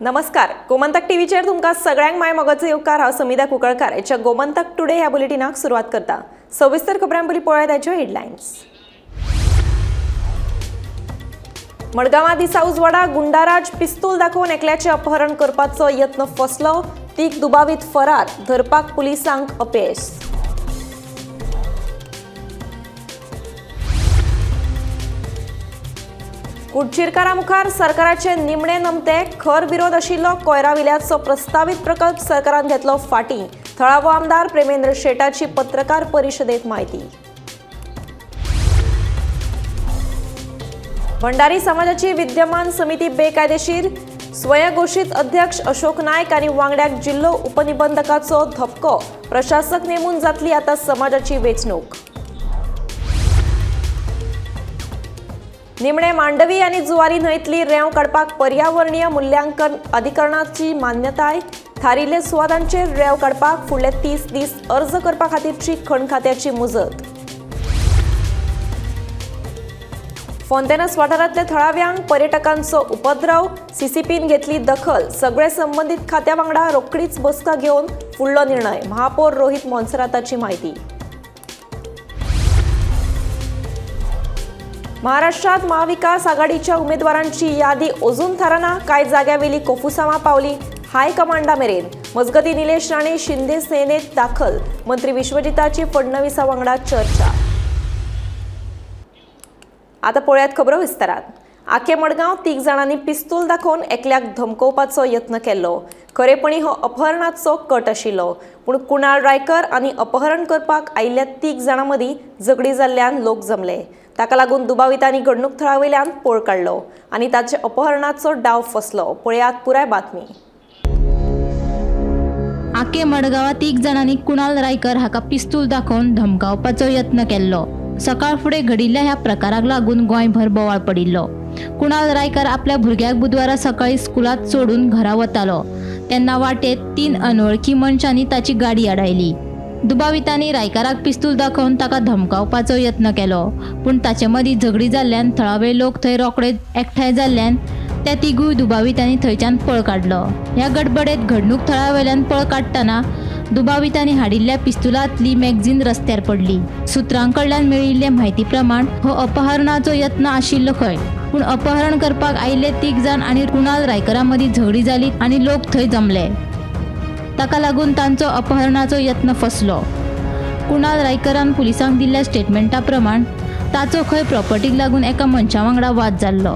नमस्कार, गोमंतक टीव्हीचेर तुमकां सगळ्यांक my मोगाचो येवकार. हांव समिधा कुंकळकार हेच्या गोमंतक टुडे ह्या बुलेटिनाक सुरवात करता. सविस्तर खबरां पयलीं पळयात ताच्यो हेडलायन्स. मडगांवां दिसा उजवाडा गुंडाराज पिस्तूल दाखोवन एकल्याचें अपहरण करपाचो यत्न फसलो. तीग दुबावीत फरार, धरपाक पुलिसांक अपेस. कुडचिरकारा मुखार सरकाराचे निमणे नमते, खर विरोध आशिल्लो कोयरा विल्याचो प्रस्तावीत प्रकल्प सरकारान घेतलो फाटीं. थळावो आमदार प्रेमेंद्र शेटाची पत्रकार परिशदेत म्हायती. भंडारी समाजाची विद्यमान समिती बेकायदेशीर, स्वयंघोषित अध्यक्ष अशोक नायक आनी वांगड्याक जिल्लो उपनिबंधकाचो धपको. प्रशासक नेमून जातली आतां समाजाची वेंचणूक. निमणे मांडवी आनी जुवारी न्हंयतली रेंव काडपाक पर्यावरणीय मूल्यांकन अधिकरणाची मान्यताय. थारिल्ल्या सुवातांचेर रेंव काडपाक फुडले 30 दीस अर्ज करपा खातीरची खण खात्याची मुजत. फोंतेनस वाठारांतल्या थळाव्यांक पर्यटकांचो उपद्रव, सीसीपीन घेतली दखल. सगळे संबंदीत खात्या वांगडा रोखडीच बसका घेवन फुडलो निर्णय. महापौर रोहित मोन्सेराताची म्हायती. महाराष्ट्रात महाविकास आघाडीच्या उमेदवारांची यादी अजून थारना. कांय जाग्यावेली कोफुसांवां पावली हायकमांडा मेरेन. मजगती निलेश राणे शिंदे सेनेत दाखल. मंत्री विश्वजिताची फडणवीसा वांगडा चर्चा. आता पळयात खबरो विस्तारात. आखे मडगांव तीग जाणांनी पिस्तूल दाखोवन एकल्याक धमकोवपाचो यत्न केल्लो. खरेपणी हो अपहरणाचो कट आशिल्लो, पूण कुणाल रायकर आनी अपहरण करपाक आयिल्ल्या तीग जाणां मदीं झगडी जाल्ल्यान लोक जमले. ताका लागून दुबावितांनी घडणूक थळा वयल्यान पळ काडलो आनी ताचे अपहरणाचो डाव फसलो. पळयात पुराय बातमी. आके मडगांवां तीग जाणांनी कुणाल रायकर हाका पिस्तूल दाखोवन धमकावपाचो यत्न केल्लो. सकाळ फुडें घडिल्ल्या ह्या प्रकाराक लागून गोंयभर बोवाळ पडिल्लो. कुणाल रायकर आपल्या भुरग्याक बुधवारा सकाळी स्कुलांत सोडून घरा वतालो तेन्ना वाटेत 3 अनवळखी मनशांनी ताची गाडी आडायली. दुबावितांनी रायकाराक पिस्तूल दाखोवन ताका धमकावपाचो यत्न केलो, पूण ताचे मदीं झगडी जाल्ल्यान थळावे लोक थंय रोखडे एकठांय जाल्ल्यान त्या तिगूय दुबावितांनी थंयच्यान पळ काडलो. ह्या गडबडेत घडणूक थळा वयल्यान पळ काडटना दुबावितांनी हाडिल्ल्या पिस्तुलांतली मॅगझीन रस्त्यार पडली. सुत्रां कडल्यान मेळिल्ले म्हायती प्रमाण हो अपहरणाचो यत्न आशिल्लो खंय, पूण अपहरण करपाक आयिल्ले तीग जाण आनी कुणाल रायकरा मदीं झगडी जाली आनी लोक थंय जमले. ताका लागून तांचो अपहरणाचो यत्न फसलो. कुणाल रायकरान पुलिसांक दिल्ल्या स्टेटमेंटा प्रमाण ताचो खंय प्रॉपर्टीक लागून एका मनशा वांगडा वाद जाल्लो.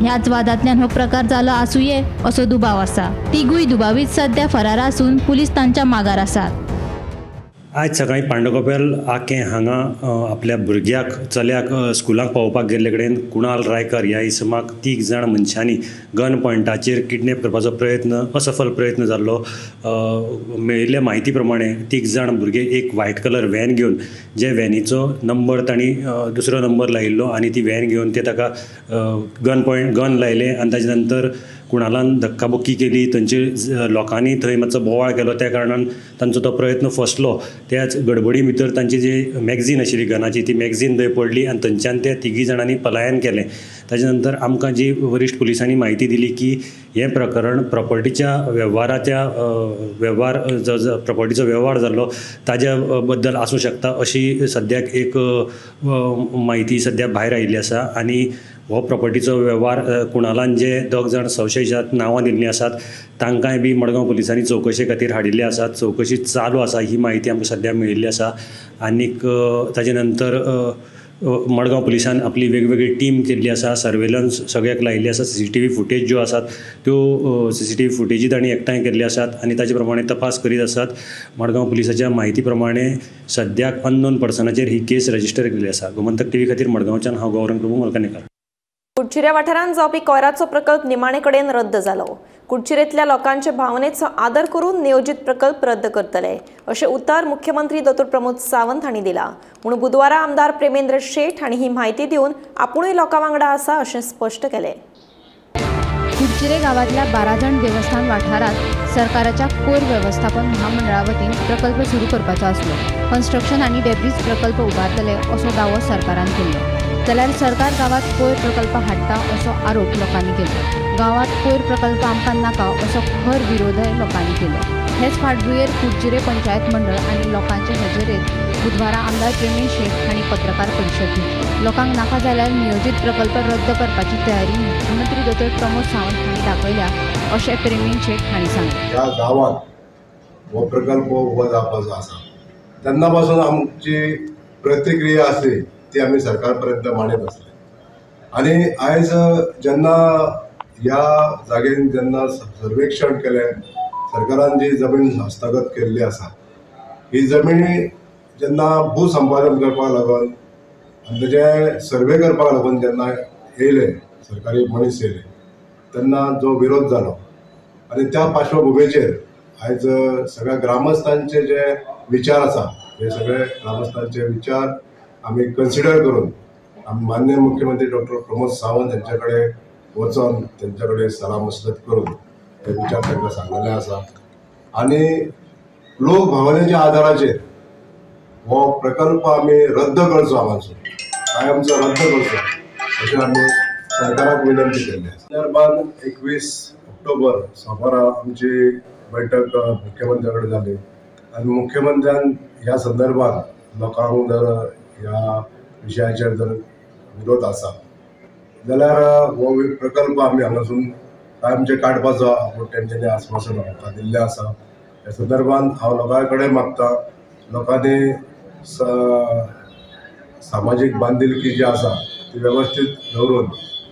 ह्याच वादांतल्यान हो प्रकार जालो आसुये असो दुबाव आसा. तिगूय दुबावीत सध्या फरार आसून पुलीस तांच्या मागार आसात. आयज सकाळीं पांडुकोपेल आकें हांगा आपल्या भुरग्याक चल्याक स्कुलाक पावोवपाक गेल्ले कडेन कुणाल रायकर ह्या इसमाक तीग जाण मनशांनी गन पॉयंटाचेर किडनॅप करपाचो प्रयत्न असफल प्रयत्न जाल्लो. मेळिल्ल्या म्हायती प्रमाणे तीग जाण भुरगे एक व्हायट कलर व्हॅन घेवन, जे व्हॅनीचो नंबर तांणी दुसरो नंबर लायिल्लो आनी ती व्हॅन घेवन ते ताका गन पॉयंट गन लायलें आनी ताजे नंतर कुणालान धक्काबुक्की केली. थंयचे लोकांनी थंय मातसो बोवाळ केलो, त्या कारणान तांचो तो प्रयत्न फसलो. त्याच गडबडी भितर तांची जी मॅगझीन आशिल्ली गनाची ती मॅगझीन थंय पडली आनी थंयच्यान त्या तिगी जाणांनी पलायन केलें. ताजे नंतर आमकां जी वरिश्ठ पुलिसांनी म्हायती दिली की हें प्रकरण प्रॉपर्टीच्या वेव्हाराच्या वेव्हार जो प्रॉपर्टीचो वेव्हार जाल्लो ताज्या बद्दल आसूं शकता अशी सद्याक एक म्हायती सद्या भायर आयिल्ली आसा. आनी हो प्रॉपर्टीचो वेव्हार कुणालान जे दोग जाण संशयित नांवां दिल्लीं आसात तांकांय बी मडगांव पुलिसांनी चवकशे खातीर हाडिल्ले आसात. चवकशी चालू आसा ही म्हायती आमकां सद्या मेळिल्ली आसा. आनीक ताजे नंतर मडगांव पुलिसान आपली वेगवेगळी टीम केल्ली आसा, सर्वेलन्स सगळ्याक लायिल्ली आसा, सीसीटीव्ही फुटेज ज्यो आसात त्यो सीसीटीव्ही फुटेजी तांणी एकठांय केल्ली आसात आनी ताजे प्रमाणे तपास करीत आसात. मडगांव पुलिसाच्या म्हायती प्रमाणे सद्याक अननोन पर्सनाचेर ही केस रजिस्टर केल्ली आसा. गोमंतक टीव्ही खातीर मडगांवच्यान हांव गौरंग प्रभू मलकानेकर. कुडचिऱ्या वाठारांत जावपी कोयराचो प्रकल्प निमाणे कडेन रद्द जालो. कुडचिरेंतल्या लोकांचे भावनेचो आदर करून नियोजीत प्रकल्प रद्द करतले अशें उतर मुख्यमंत्री दोतोर प्रमोद सावंत हांणी दिला. म्हूण बुधवारा आमदार प्रेमेंद्र शेट हांणी ही म्हायती दिवन आपुणूय लोकां वांगडा आसा अशें स्पश्ट केलें. कुडचिरे गांवांतल्या बाराजण देवस्थान वाठारांत सरकाराच्या कोयर वेवस्थापन महामंडळा वतीन प्रकल्प सुरू करपाचो आसलो. कन्स्ट्रक्शन आनी डेब्रीज प्रकल्प उबारतले असो दावो सरकारान केल्लो. जाल्यार सरकार गांवात कोयर प्रकल्प हाडटा असो आरोप लोकांनी केलो. गांवात कोयर प्रकल्प आमकां नाका असो खर विरोधय लोकांनी केलो. हेच फाटभुंयेर कुडचिरे पंचायत मंडळ आनी लोकांचे हजेरेत बुधवारा आमदार प्रेमेंद्र शेट हांणी पत्रकार परिशद घेतली. लोकांक नाका जाल्यार नियोजीत प्रकल्प रद्द करपाची तयारी मुख्यमंत्री दोतोर प्रमोद सावंत हांणी दाखयल्या अशें प्रेमेंद्र शेट हांणी सांगलें. ह्या गांवांत हो प्रकल्प उबो जावपाचो आसा तेन्ना पासून आमची प्रतिक्रिया आसली ती आमी सरकार पर्यंत मांडत आसले आनी आयज जेन्ना ह्या जागेन जेन्ना सर्वेक्षण केलें, सरकारान जी जमीन हस्तगत केल्ली आसा ही जमिनी जेन्ना भूसंपादन करपाक लागून आनी तेजें सर्वे करपाक लागून जेन्ना येयले सरकारी मनीस येयले तेन्ना जो विरोध जालो आनी त्या पार्श्वभुमीचेर आयज सगळ्या ग्रामस्थांचे जे विचार आसा हे सगळे ग्रामस्थांचे विचार आमी कन्सिडर करून आमी माननीय मुख्यमंत्री डॉक्टर प्रमोद सावंत हेंचे कडेन वचोन तेंचे कडेन सलाह मसलत करून ते विचार तांकां सांगलेले आसा आनी लोक भावनेच्या आधाराचेर हो प्रकल्प आमी रद्द करचो, हांगाचो कायमचो रद्द करचो अशें आमी सरकाराक विनंती केल्ली आसा. संदर्भात 21 ऑक्टोबर सोमारा आमची बैठक मुख्यमंत्र्या कडेन जाली आनी मुख्यमंत्र्यान ह्या संदर्भात लोकांक जर ह्या विशयाचेर जर विरोध आसा जाल्यार हो प्रकल्प आमी हांगासून कायमचे काडपाचो आपूण तेंच्यांनी आस्वासन आमकां दिल्लें आसा. ह्या संदर्भात हांव लोकां कडेन मागता लोकांनी सामाजीक बांदिलकी जी आसा ती वेवस्थीत दवरून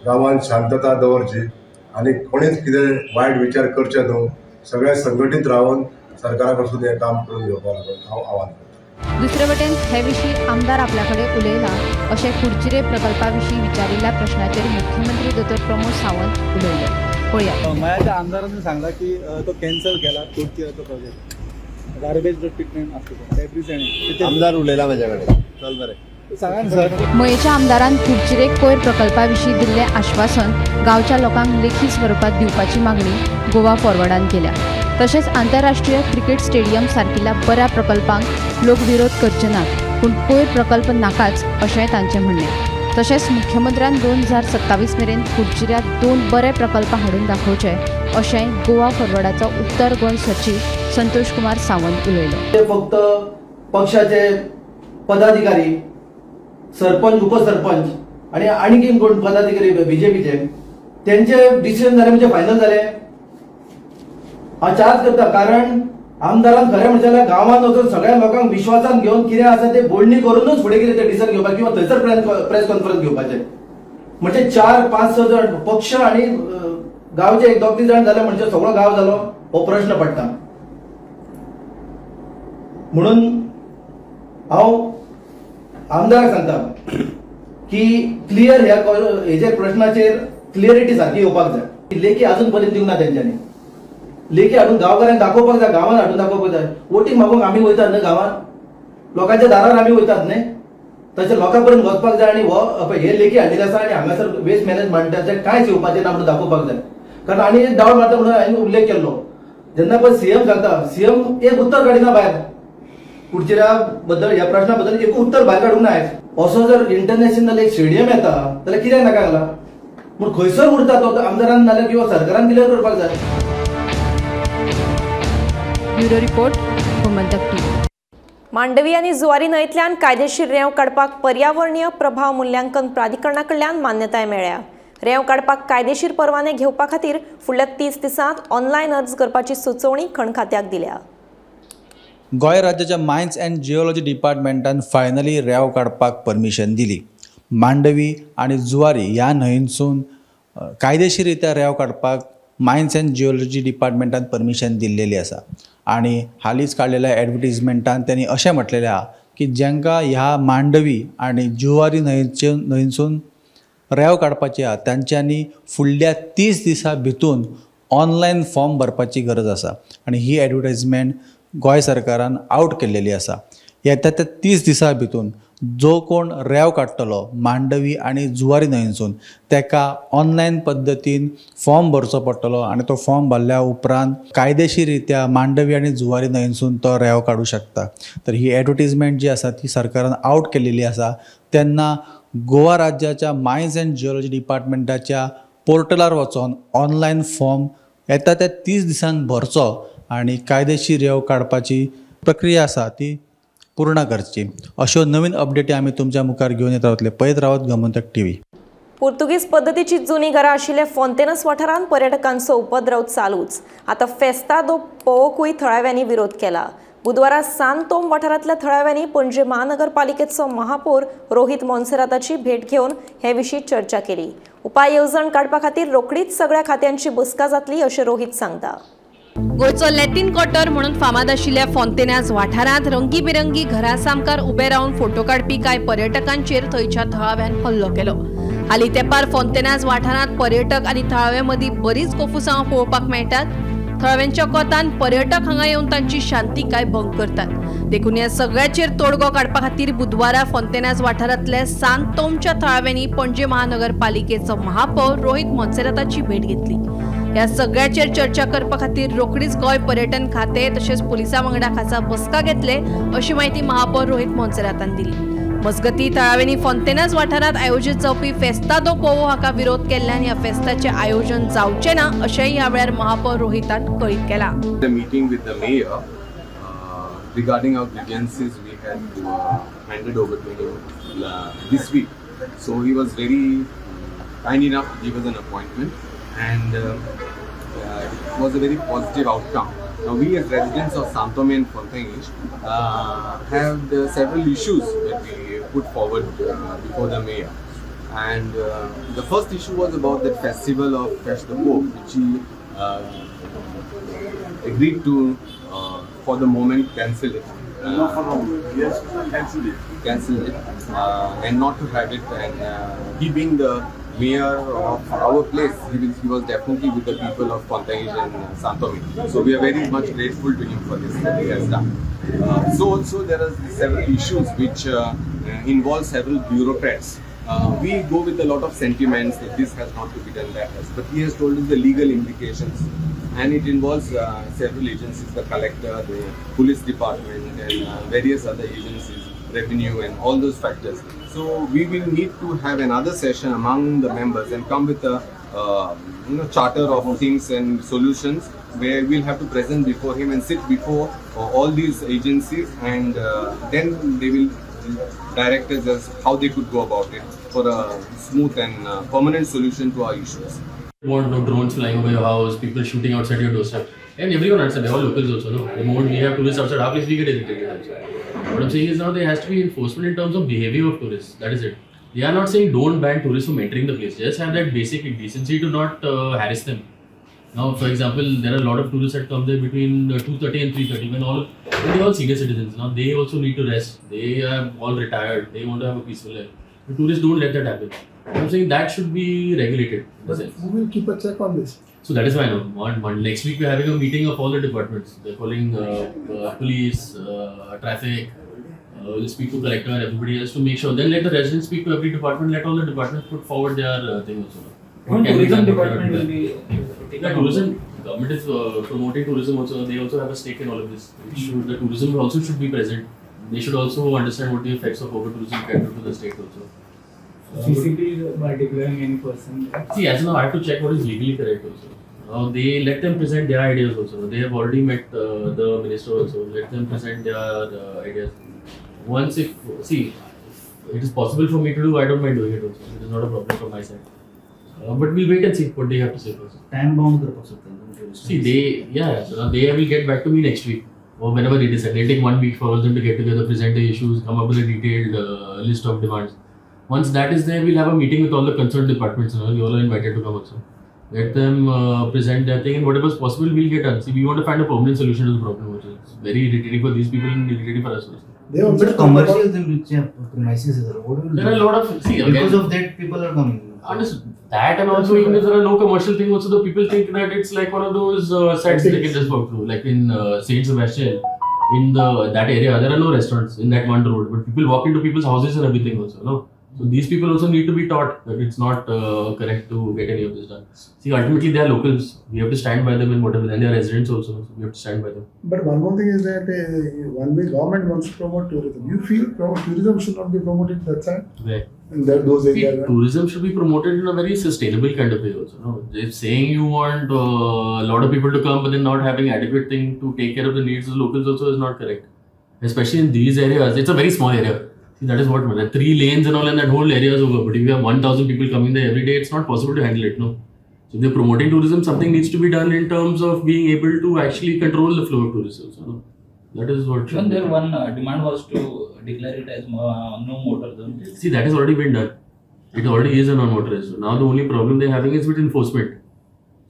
गांवांत शांतता दवरची आनी कोणीच कितें वायट विचार करचे न्हू, सगळे संघटीत रावन सरकारा कडसून हें काम करून घेवपाक लागून हांव आव्हान करतां. दुसरे वटेन हे विशीं आमदार आपल्या कडेन उलयला अशें कुडचिरे प्रकल्पा विशीं विचारिल्ल्या प्रश्नाचेर मुख्यमंत्री दोतोर प्रमोद सावंत उलयले. पळया. मयाच्या आमदारान सांगला की तो कॅन्सल केला कुडचिऱ्याचो प्रोजेक्ट, गार्बेज जो ट्रिटमेंट आसता डेब्रीज. आमदार उलयला म्हाज्या कडेन, चल बरें सांगा सर. मयेच्या आमदारान कुडचिरे कोयर प्रकल्पा विशीं दिल्लें आश्वासन गांवच्या लोकांक लेखी स्वरुपात दिवपाची मागणी गोवा फॉरवर्डान केल्या. तशेंच आंतरराष्ट्रीय क्रिकेट स्टेडियम सारकिल्ल्या बऱ्या प्रकल्पांक लोक विरोध करचे नात, पूण कोयर प्रकल्प नाकाच अशेंय तांचें म्हणणें. तशेंच मुख्यमंत्र्यान 2027 मेरेन कुडचिऱ्यात 2 बरे प्रकल्प हाडून दाखोवचे अशेंय गोवा फॉरवर्डाचो उत्तर गोंय सचीव संतोष कुमार सावंत उलयलो. ते फक्त पक्षाचे पदाधिकारी, सरपंच, उपसरपंच आणि आणखी कोण पदाधिकारी बीजेपीचे त्यांचे डिसिजन जाले म्हणजे फायनल जाले. हांव चार्ज करता कारण आमदारान खरें म्हणचे जाल्यार गांवांत वचून सगळ्या लोकांक विश्वासान घेवन कितें आसा ते बोलणी करूनच फुडें कितें ते डिसिजन घेवपाक किंवा थंयसर प्रेस कॉन्फरन्स घेवपाचें. म्हणजे 4, 5, 6 जाण पक्ष आनी गांवचे 1, 2, 3 जाण जाले म्हणजे सगळो गांव जालो हो प्रश्न पडटा. म्हणून हांव आमदाराक सांगता की क्लियर ह्या हेजेर प्रश्नाचेर क्लियरिटी सारकी येवपाक जाय. लेखी अजून पर्यंत दिवंक ना तेंच्यांनी, लेखी हाडून गांवकारांक दाखोवपाक जाय, गांवांत हाडून दाखोवपाक जाय. वोटींग मागूंक आमी वयतात न्हय गांवांत, लोकांच्या दारार आमी वयतात न्हय, तशें लोकां पर्यंत वचपाक जाय आनी हो हे लेखी हाडलेले आसा आनी हांगासर वेस्ट मॅनेजमेंटाचें कांयच येवपाचें ना म्हणून दाखोवपाक जाय. कारण आनी एक डावट मारता म्हणून हांवें उल्लेख केल्लो, जेन्ना पळय सीएम सांगता, सीएम एक उत्तर काडिना भायर कुडचिऱ्या बद्दल, ह्या प्रश्ना बद्दल एक उत्तर भायर काडूंक ना. आयज असो जर इंटरनॅशनल एक स्टेडियम येता जाल्यार कित्याक नाका घाला पूण खंयसर उरता तो आमदारान नाल्यार किंवा सरकारान क्लियर करपाक जाय. Bureau report, Gomantak TV. Mandovi आनी जुवारी न्हंयतल्यान कायदेशीर रेंव काडपाक पर्यावरणीय प्रभाव मुल्यांकन प्राधिकरणा कडल्यान मान्यताय मेळ्ळ्या. रेंव काडपाक कायदेशीर परवाने घेवपा खातीर फुडल्या 30 दिसांत ऑनलायन अर्ज करपाची सुचोवणी खण खात्याक दिल्या. गोंय राज्याच्या मायन्स अँड जिओलॉजी डिपार्टमेंटान फायनली रेंव काडपाक परमिशन दिली. मांडवी आनी जुवारी ह्या न्हंयसून कायदेशीर रित्या रेंव काडपाक मायन्स अँड जिओलॉजी डिपार्टमेंटान परमिशन दिल्लेली आसा आनी हालींच काडलेल्या एडवर्टीजमेंटान त्यांनी अशें म्हटलेलें आहा की जांकां ह्या मांडवी आनी जुवारी न्हंयसून रेंव काडपाची आहा तांच्यांनी फुडल्या 30 दिसां भितून ऑनलायन फॉर्म भरपाची गरज आसा आनी ही एडवर्टायजमेंट गोंय सरकारान आवट केल्लेली आसा. येता त्या 30 दिसां भितून जो कोण रेंव काडटलो मांडवी आनी जुवारी न्हंयसून तेका ऑनलायन पद्दतीन फॉर्म भरचो पडटलो आनी तो फॉर्म भरल्या उपरांत कायदेशीर रित्या मांडवी आनी जुवारी न्हंयसून तो रेंव काडूं शकता. तर ही एडवर्टीजमेंट जी आसा ती सरकारान आवट केलेली आसा. तेन्ना गोवा राज्याच्या मायन्स अँड जिओलॉजी डिपार्टमेंटाच्या पोर्टलार वचोन ऑनलायन फॉर्म येता त्या 30 दिसांक भरचो आनी कायदेशीर रेंव काडपाची प्रक्रिया आसा ती पूर्ण करची. अश्यो नवीन अपडेटी आमी तुमच्या मुखार घेवन येत रावतले. पळयत रावत गोमंतक टीव्ही. पुर्तुगीज पद्दतीची जुनी घरां आशिल्ल्या फोंतेनस वाठारांत पर्यटकांचो उपद्रव चालूच. आतां फेस्ता दो पोवोकूय थळाव्यांनी विरोध केला. बुधवारा सांतोम वाठारांतल्या थळाव्यांनी पणजे महानगरपालिकेचो महापौर रोहित मोन्सेराताची भेट घेवन हे विशीं चर्चा केली. उपाय येवजण काडपा खातीर रोखडीच सगळ्या खात्यांची बसका जातली अशें रोहित सांगता. गोंयचो लॅटीन क्वार्टर म्हणून फामाद आशिल्ल्या फोंतेनाज वाठारांत रंगीबिरंगी घरां सामकार उबे रावन फोटो काडपी कांय पर्यटकांचेर थंयच्या थळाव्यान हल्लो केलो. हालीं तेंपार फोंतेनाज वाठारांत पर्यटक आनी थळाव्यां मदीं बरीच कोफुसांवां पळोवपाक मेळटात. थळाव्यांच्या कोतान पर्यटक हांगा येवन तांची शांतिकाय भंग करतात. देखून ह्या सगळ्याचेर तोडगो काडपा खातीर बुधवारा फोंतेनाज वाठारांतल्या सांतोमच्या थळाव्यांनी पणजे महानगरपालिकेचो महापौर रोहित मोन्सेराताची भेट घेतली. ह्या सगळ्याचेर चर्चा करपा खातीर रोखडीच गोंय पर्यटन खाते तशेंच पुलिसां वांगडा खासा बसका घेतले अशी म्हायती महापौर रोहित मोन्सेरातान दिली. मजगतीं थळाव्यांनी फोंतेनाज वाठारांत आयोजीत जावपी फेस्ता दो पोवो हाका विरोध केल्ल्यान ह्या फेस्ताचें आयोजन जावचें ना अशेंय ह्या वेळार महापौर रोहितान कळीत केलां. The meeting with the mayor regarding our grievances we had handed over to him this week. So he was very kind enough to give us an appointment, and it was a very positive outcome. Now we as residents of Santhome and Fontainhas have several issues that we put forward before the mayor. And the first issue was about that festival of Festa do Povo, which he agreed to for the moment cancel it. Not for the moment, yes, cancel it. Cancel it and not to have it. And he being the mayor of our place, he was definitely with the people of Fontainhas and Santhome. So we are very much grateful to him for this that he has done. So also there are several issues which involve several bureaucrats. We go with a lot of sentiments that this has not to be done, that has. But he has told us the legal implications, and it involves several agencies, the collector, the police department, and various other agencies, revenue and all those factors. So we will need to have another session among the members and come with a charter of things and solutions where we'll have to present before him and sit before all these agencies, and then they will direct us as how they could go about it for a smooth and permanent solution to our issues. You want no drones flying over your house, people shooting outside your doorstep, and everyone understands, they're all locals also, no? The moment we have tourists outside our place, we get irritated also. What I'm saying is now there has to be enforcement in terms of behavior of tourists, that is it. They are not saying don't ban tourists from entering the place, just have that basic decency to not harass them. Now, for example, there are a lot of tourists that come there between 2:30 and 3:30 when they're all senior citizens. Now, they also need to rest. They are all retired. They want to have a peaceful life. The tourists don't let that happen. I'm saying that should be regulated. But who will keep a check on this? So that is why I know. Next week we're having a meeting of all the departments. They're calling police, traffic. We'll speak to collector and everybody else to make sure. Then let the residents speak to every department. Let all the departments put forward their thing also. Tourism department will be yeah, tourism. Government is promoting tourism also. They also have a stake in all of this. The tourism also should be present. They should also understand what the effects of over tourism can do to the state also. CCP by declaring any person. See, as now I have to check what is legally correct also. Now they let them present their ideas also. They have already met the minister also. Let them present their ideas. Once if it is possible for me to do, I don't mind doing it also. It is not a problem from my side. But we'll wait and see what they have to say first. Time bound. See, they they will get back to me next week or whenever they decide. They take 1 week for all them to get together, present the issues, come up with a detailed list of demands. Once that is there, we'll have a meeting with all the concerned departments. You all are invited to come also. Let them present their thing, and whatever is possible, we'll get done. See, we want to find a permanent solution to the problem, which is very irritating for these people and irritating for us also. They also but commercial premises, there are a lot of because of that people are coming. Understood. That, and also even if there are no commercial thing, also the people think that it's like one of those sites they can just walk through. Like in Saint Sebastian, in that area, there are no restaurants in that one road, but people walk into people's houses and everything also. No, So these people also need to be taught that it's not correct to get any of this done. See, ultimately they are locals. We have to stand by them in whatever, and they are residents also. So we have to stand by them. But one more thing is that one way government wants to promote tourism. You feel tourism should not be promoted that side? Where? In that, those areas. See, tourism should be promoted in a very sustainable kind of way also. No? If saying you want a lot of people to come, but then not having adequate thing to take care of the needs of the locals also is not correct. Especially in these areas, it's a very small area. See, that is what matters. 3 lanes and all, and that whole area is over. But if you have 1,000 people coming there every day, it's not possible to handle it, no. So if they're promoting tourism, something needs to be done in terms of being able to actually control the flow of tourists also, no? That is what. Even there one demand was to declare it as no motor zone. See, that has already been done. It already is a non-motorized zone. Now the only problem they're having is with enforcement.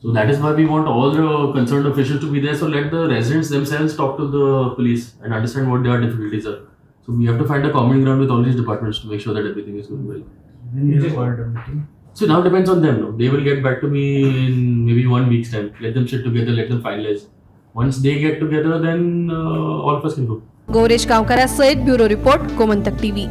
So that is why we want all the concerned officials to be there. So let the residents themselves talk to the police and understand what their difficulties are. So we have to find a common ground with all these departments to make sure that everything is going well. When you called a meeting? So now it depends on them. No? They will get back to me in maybe 1 week's time. Let them sit together, let them finalize. Once they get together, then all of us can go. Gauresh Gaonkar सयत bureau report, Gomantak TV.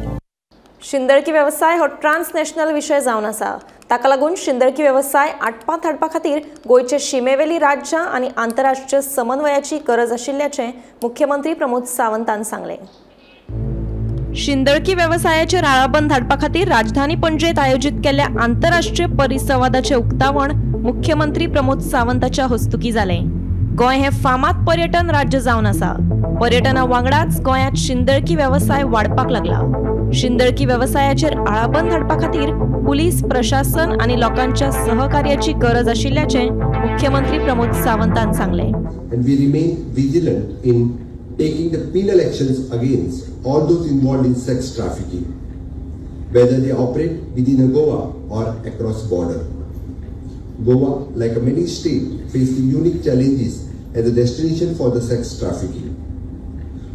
शिंदळकी वेवसाय हो ट्रान्सनॅशनल विशय जावन आसा. ताका लागून शिंदळकी वेवसाय आटपांत हाडपा खातीर गोंयचे शिमेवेली राज्यां आनी आंतरराष्ट्रीय समन्वयाची गरज आशिल्ल्याचें मुख्यमंत्री प्रमोद सावंतान सांगलें. शिंदळकी वेवसायाचेर आळाबंद हाडपा खातीर राजधानी पणजेत आयोजीत केल्ल्या आंतरराष्ट्रीय परिसंवादाचें उक्तावण मुख्यमंत्री प्रमोद सावंताच्या हस्तुकीं जालें. गोंय हें फामाद पर्यटन राज्य जावन आसा. पर्यटना वांगडाच गोंयांत शिंदळकी वेवसाय वाडपाक लागला. शिंदळकी वेवसायाचेर आळाबंद हाडपा खातीर पुलीस प्रशासन आनी लोकांच्या सहकार्याची गरज आशिल्ल्याचें मुख्यमंत्री प्रमोद सावंतान सांगलें. And we remain vigilant in taking the penal actions against all those involved in sex trafficking, whether they operate within Goa or across border. Goa, like many states, faces unique challenges as a destination for the sex trafficking.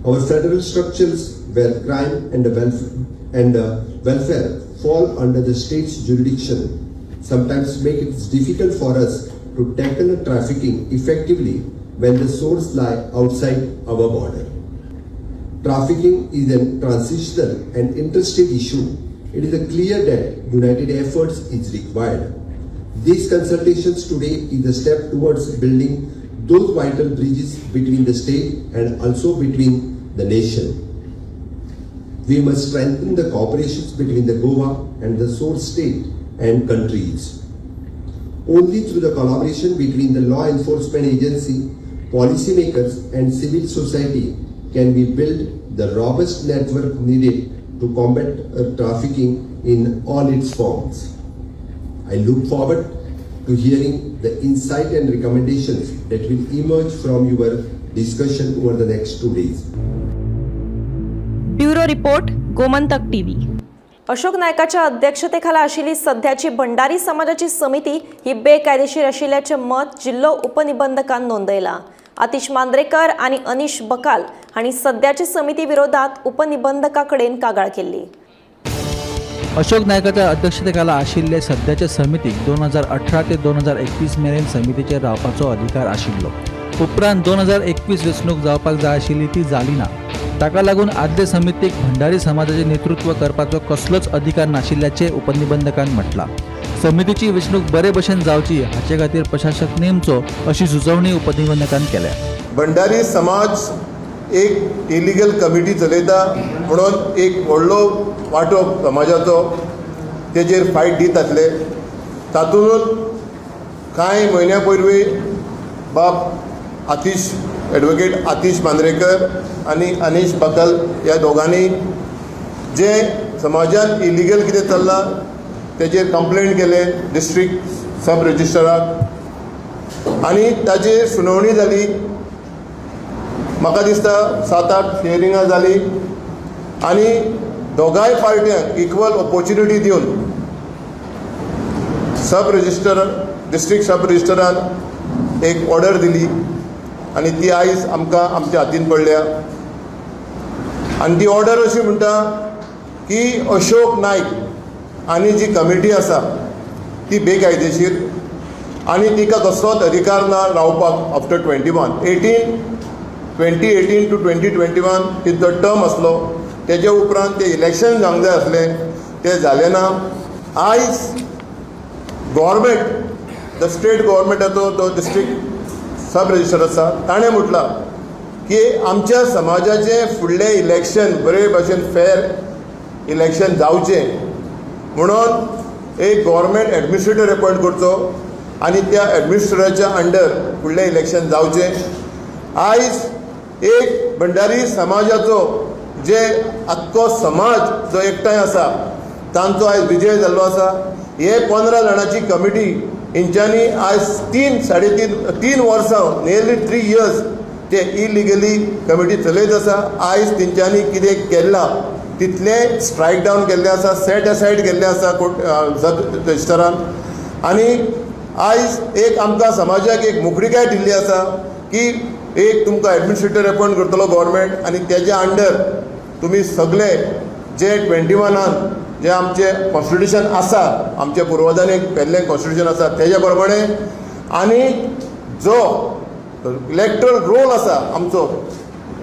Our federal structures where crime and welfare fall under the state's jurisdiction sometimes make it difficult for us to tackle trafficking effectively when the source lie outside our border. Trafficking is a transitional and interstate issue. It is clear that united efforts is required. These consultations today is a step towards building those vital bridges between the state and also between the nation. We must strengthen the cooperation between the Goa and the source state and countries. Only through the collaboration between the law enforcement agency, policymakers and civil society can we build the robust network needed to combat trafficking in all its forms. I look forward to hearing the insight and recommendations that will emerge from your discussion over the next 2 days. Bureau report, Gomantak TV. Ashok नायकाच्या अध्यक्षतेखाला आशिल्ली सध्याची भंडारी समाजाची समिती ही बेकायदेशीर आशिल्ल्याचें मत जिल्लो उपनिबंधकान नोंदयलां. आतिश मांद्रेकर आनी अनिश बकाल हांणी सध्याचे समिती विरोधात उपनिबंधका कडेन कागाळ केल्ली. अशोक नायकाच्या अध्यक्षतेखाला आशिल्ले सध्याचे समितीक 2018 ते 2021 मेरेन समितीचेर रावपाचो अधिकार आशिल्लो. उपरांत 2021 वेंचणूक जावपाक जाय आशिल्ली ती जाली ना. ताका लागून आदले समितीक भंडारी समाजाचें नेतृत्व करपाचो कसलोच अधिकार नाशिल्ल्याचें उपनिबंधकान म्हटलां. समितीची वेंचणूक बरे भशेन जावची हाचे खातीर प्रशासक नेमचो अशी सुचोवणी उपनिबंधकान केल्या. भंडारी समाज एक इलिगल कमिटी चलयता म्हणून एक व्हडलो वांटो समाजाचो तेजेर फायट दीत आसले. तातूंत कांय म्हयन्या पयलीं बाब आतिश एडवोकेट आतिश मांद्रेकर आनी अनीश बकल ह्या दोगांनी जे समाजान इलिगल कितें चल्लां तेजेर कंप्लेंट केलें डिस्ट्रिक्ट सब रजिस्टराक आनी ताजेर सुनावणी जाली. म्हाका दिसता 7-8 हियरिंगां जाली आनी दोगांय पार्ट्यांक इक्वल ऑपोर्चुनिटी दिवन सब रजिस्टर डिस्ट्रिक्ट सब रजिस्टरान एक ऑर्डर दिली आनी ती आयज आमकां आमच्या हातीन पडल्या. आनी ती ऑर्डर अशी म्हणटा की अशोक नायक आनी जी कमिटी आसा ती बेकायदेशीर आनी तिका कसलोच अधिकार ना रावपाक आफ्टर 2018 टू 2021 तिचो टर्म आसलो. तेजे उपरांत ते इलेक्शन जावंक जाय आसलें. तें जालें ना. आयज गव्हर्मेंट, the state गव्हर्मेंटाचो तो डिस्ट्रिक्ट सब रजिस्टर आसा, ताणें म्हटलां की आमच्या समाजाचें फुडलें इलेक्शन बरे भाशेन फेर इलेक्शन जावचें म्हणून एक गव्हर्मेंट एडमिनिस्ट्रेटर अपॉयंट करचो आनी त्या एडमिनिस्ट्रेटराच्या अंडर फुडलें इलेक्शन जावचें. आयज एक भंडारी समाजाचो जे आख्खो समाज जो एकठांय आसा तांचो आयज विजय जाल्लो आसा. हे 15 जाणांची कमिटी हेंच्यांनी आयज 3.5 वर्सां, नियरली 3 इयर्स ते इलिगली कमिटी चलयत आसा. आयज तेंच्यांनी कितें केलां तितलें स्ट्रायक डावन केल्लें आसा, सेट असायड केल्लें आसा कोर्ट सब रजिस्टरान. आनी आयज एक आमकां समाजाक एक मोकळीकाय दिल्ली आसा की एक तुमकां एडमिनिस्ट्रेटर अपॉयंट करतलो गव्हर्मेंट आनी तेज्या अंडर तुमी सगळे जे 21 जे आमचे कॉन्स्टिट्युशन आसा, आमच्या पुर्वजांनी केल्लें कॉन्स्टिट्युशन आसा तेज्या प्रमाणे, आनी जो इलेक्ट्रल रोल आसा आमचो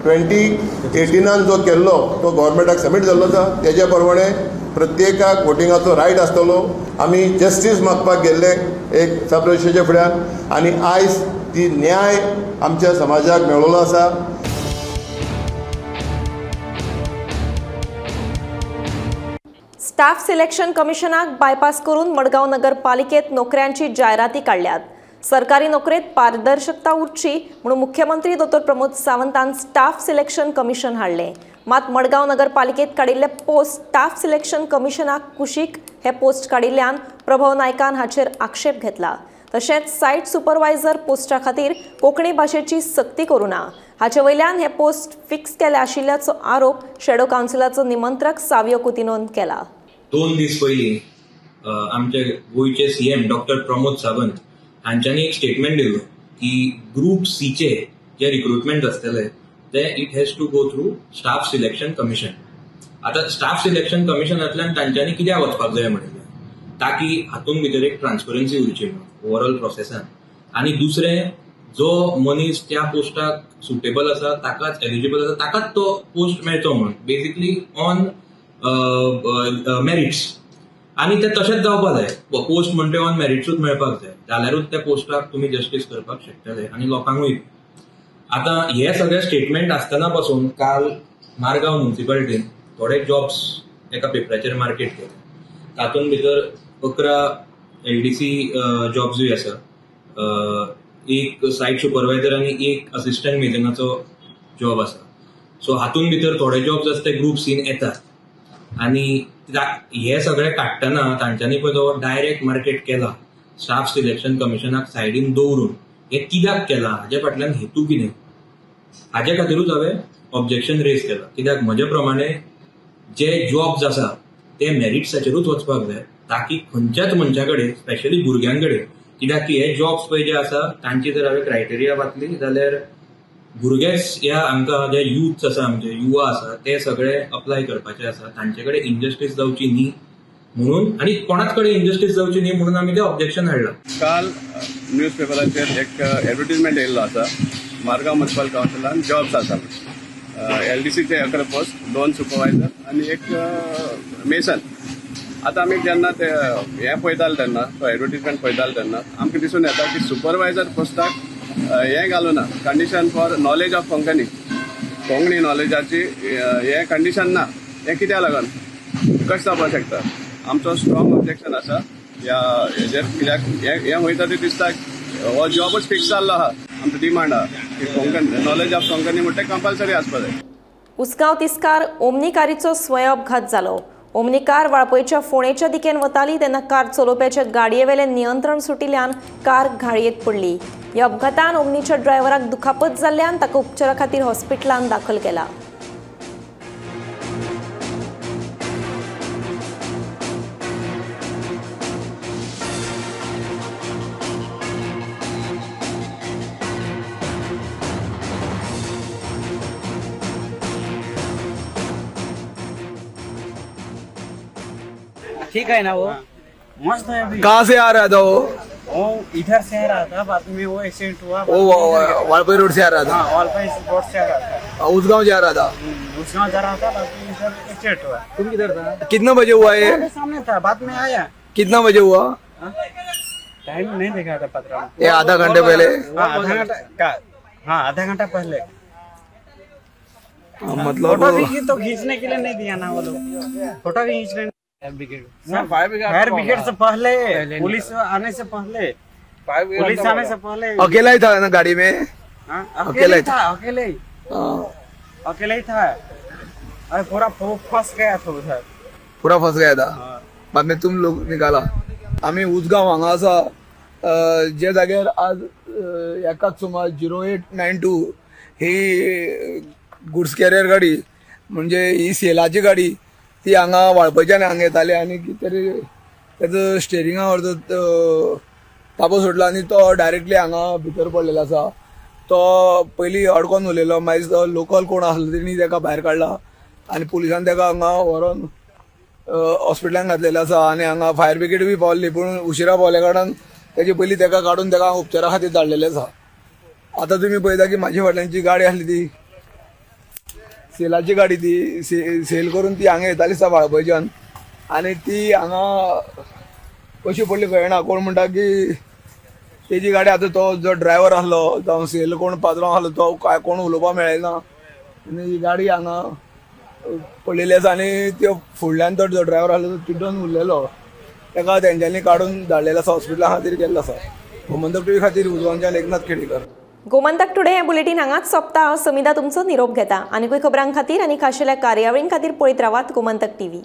2018 जो केल्लो तो गव्हर्मेंटाक सबमीट जाल्लो आसा तेज्या प्रमाणे प्रत्येकाक वोटिंगाचो रायट आसतलो. आमी जस्टीस मागपाक गेल्ले एक सब रजिस्ट्रेच्या फुड्यान आनी आयज ती न्याय आमच्या समाजाक मेळ्ळो आसा. स्टाफ सिलेक्शन कमिशनाक बायपास करून मडगांव नगरपालिकेत नोकऱ्यांची जायराती काडल्यात. सरकारी नोकरेत पारदर्शकता उरची म्हणून मुख्यमंत्री दोतोर प्रमोद सावंतान स्टाफ सिलेक्शन कमिशन हाडलें. मात मडगांव नगरपालिकेत काडिल्ले पोस्ट स्टाफ सिलेक्शन कमिशनाक कुशीक हे पोस्ट काडिल्ल्यान प्रभव नायकान हाचेर आक्षेप घेतला. तशेंच सायट सुपरवायझर पोस्टा खातीर कोंकणी भाशेची सक्ती करूं ना हाचे वयल्यान हे पोस्ट फिक्स केले आशिल्ल्याचो आरोप शेडो कावन्सिलाचो निमंत्रक सावियो कुतिनोन केला. 2 दीस पयलीं आमचे गोंयचे सीएम डॉक्टर प्रमोद सावंत हांच्यांनी एक स्टेटमेंट दिलो की ग्रुप सीचे जे रिक्रुटमेंट आसतले ते it has to go through staff selection commission. आतां स्टाफ सिलेक्शन कमिशनांतल्यान तांच्यांनी कित्याक वचपाक जाय म्हणिल्लें, ताकी हातूंत भितर एक ट्रान्सपरन्सी उरची म्हणून ओवरऑल प्रोसेसान, आनी दुसरें जो मनीस त्या पोस्टाक सुटेबल आसा ताकाच एलिजिबल आसा ताकाच तो पोस्ट मेळचो म्हणून, बेसिकली ऑन मेरिट्स. आनी ते तशेंच जावपाक जाय, पोस्ट म्हणटे ऑन मेरिट्सूच मेळपाक जाय, जाल्यारूच त्या पोस्टाक तुमी जस्टीस करपाक शकतले आनी लोकांकूय. आतां हे सगळे स्टेटमेंट आसतना पासून काल मारगांव म्युनिसिपालिटीन थोडे जॉब्स एका पेपराचेर मार्केट केले, तातूंत भितर 11 LDC जॉब्सूय आसा, एक सायट सुपरवायझर आनी एक असिस्टंट मेजनाचो जॉब आसा. सो हातूंत भितर थोडे जॉब्स आसा ते ग्रुप सीन येतात आनी हे सगळे काडटना तांच्यांनी पळय तो डायरेक्ट मार्केट केला स्टाफ सिलेक्शन कमिशनाक सायडीन दवरून, हे कित्याक केला हाजे फाटल्यान हेतू कितें हाजे खातीरूच हांवें ऑब्जेक्शन रेज केलां. कित्याक म्हजे प्रमाणे जे जॉब्स आसा ते मेरिट्साचेरूच वचपाक जाय, ताकी खंयच्याच मनशा कडेन स्पेशली भुरग्यां कडेन, कित्याक की हे जॉब्स पळय जे आसा तांची जर हांवें क्रायटेरिया वाचली जाल्यार भुरगेच ह्या हांकां जे यूथ आसा आमचे युवा आसा ते सगळे अप्लाय करपाचे आसा, तांचे कडेन इनजस्टीस जावची न्ही म्हणून आनी कोणाच कडेन इनजस्टीस जावची न्ही म्हणून आमी ते ऑब्जेक्शन हाडलां. काल न्यूज पेपराचेर एक एडवर्टीजमेंट येयल्लो आसा, मारगांव म्युनिसिपल कावन्सिलान जॉब्स आसा, LDCचे 11 पोस्ट, 2 सुपरवायझर आनी एक मेसन. आतां आमी जेन्ना ते हें पळयताले तेन्ना तो एडवर्टीजमेंट पळयताले तेन्ना आमकां दिसून येता की सुपरवायझर पोस्टाक हें घालूं ना, condition for knowledge of Konkani, Konkani नॉलेजाची हें कंडिशन ना. हें कित्याक लागून कशें जावपाक शकता? आमचो स्ट्रॉंग ऑब्जेक्शन आसा ह्या हेजेर, कित्याक हें वयता तें दिसता हो जॉबूच फिक्स जाल्लो आहा. आमचो डिमांड आहा की कोंकणी नॉलेज ऑफ कोंकणी म्हणटा कंपल्सरी आसपाक जाय. उसगांव तिस्कार ओमनी कारीचो स्वयं अपघात जालो. ओमनी कार वाळपयच्या फोंडेच्या दिकेन वताली तेन्ना कार चलोवप्याच्या गाडयेवेलें नियंत्रण सुटिल्ल्यान कार घाळयेत पडली. ह्या अपघातान ओमनीच्या ड्रायव्हराक दुखापत जाल्ल्यान ताका उपचारा खातीर हॉस्पिटलांत दाखल केला. ठीक है ना, वो मस्त है. अभी कहाँ से आ रहा था वो? वो इधर से आ रहा था, बाद में वो एक्सीडेंट हुआ. वो वालपई रोड से आ रहा था. हाँ, वालपई रोड से आ रहा था, उसगांव जा रहा था. उसगांव जा रहा था, बाकी इधर एक्सीडेंट हुआ। तुम किधर था? कितना बजे हुआ ये? सामने था, बाद में आया। कितना बजे हुआ? टाइम नहीं देखा था पता। ये आधा घंटे पहले। आधा घंटा का, हाँ आधा घंटा पहले। मतलब फोटो भी तो खींचने के लिए नहीं दिया ना वो लोग, फोटो भी खींचने। फायर ब्रिगेड से पहले, पुलिस आने से पहले, पुलिस आने से पहले। अकेला ही था ना गाड़ी में? अकेले ही था, अकेले ही, अकेले ही था। अरे पूरा फंस गया था उधर, पूरा फंस गया था। बाद में तुम लोग निकाला। आमी उसगांव हांगा आसा जे जाग्यार आज एकाच सुमार 0892 ही गुड्स कॅरियर गाडी म्हणजे ही सेलाची गाडी ती हांगा वाळपयच्यान हांगा येताली आनी कितें तरी तेजो स्टेरिंगा वरतो ताबो सोडला आनी तो डायरेक्टली हांगा भितर पडलेलो आसा। तो पयलीं अडकोन उरलेलो, मागीर लोकल कोण आसलो तेणी तेका भायर काडला आनी पुलिसान तेका हांगा व्हरोन हॉस्पिटलान घातलेलो आसा। आनी हांगा फायर ब्रिगेड बी पावल्ली, पूण उशिरा पावल्या कारणान तेजे पयलीं तेका काडून तेका उपचारा खातीर धाडलेलें आसा। आतां तुमी पळयता की म्हाजे फाटल्यान जी गाडी आसली ती सेलाची गाडी, ती सेल करून ती हांगा येताली आसा वाळपयच्यान आनी ती हांगा कशी पडली कळना। कोण म्हणटा की तेजी गाडी, आतां तो जो ड्रायव्हर आसलो जावं सेल कोण पात्रांव आसलो तो काय कोण उलोवपाक मेळना आनी ही गाडी हांगा पडलेली आसा। आनी त्यो फुडल्यान तो जो ड्रायव्हर आसलो तो चिड्डून उरलेलो, तेका तेंच्यांनी काडून धाडलेलो आसा हॉस्पिटला खातीर गेल्लो आसा। गोमंतक टीव्ही खातीर उजवानच्यान एकनाथ खेडेकर। गोमंतक टुडे हे बुलेटीन हांगाच सोंपता। हांव समिधा तुमचो निरोप घेता। आनीकूय खबरां खातीर आनी खाशेल्या कार्यावळीं खातीर पळयत रावात गोमंतक टीव्ही।